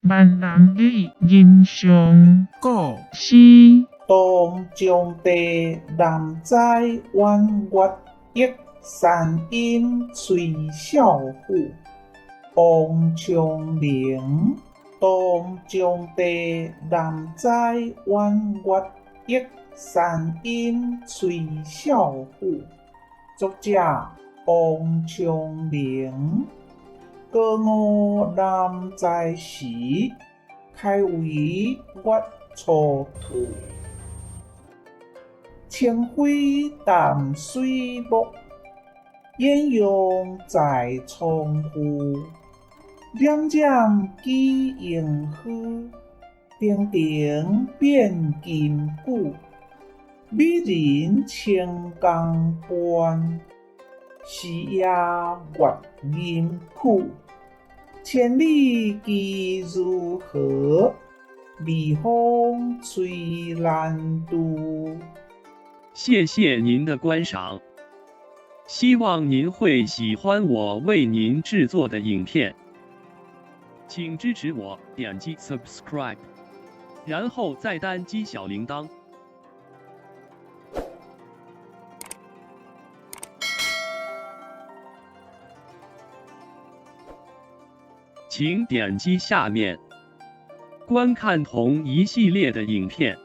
閩南語吟誦古詩。唐章帝南斋婉月憶山陰崔少府，王昌齡。唐章帝南斋婉月憶山陰崔少府，作者王昌齡。高梧南斋時，開為月初兔。清輝淡水木，偃仰在倉敷。冉冉舉盈虛，亭亭變金句。美人清江畔，時夜月吟曲。千里機如何？微風吹蘭杜。谢谢您的观赏，希望您会喜欢我为您制作的影片，请支持我点击 subscribe，然后再单击小铃铛。请点击下面观看同一系列的影片。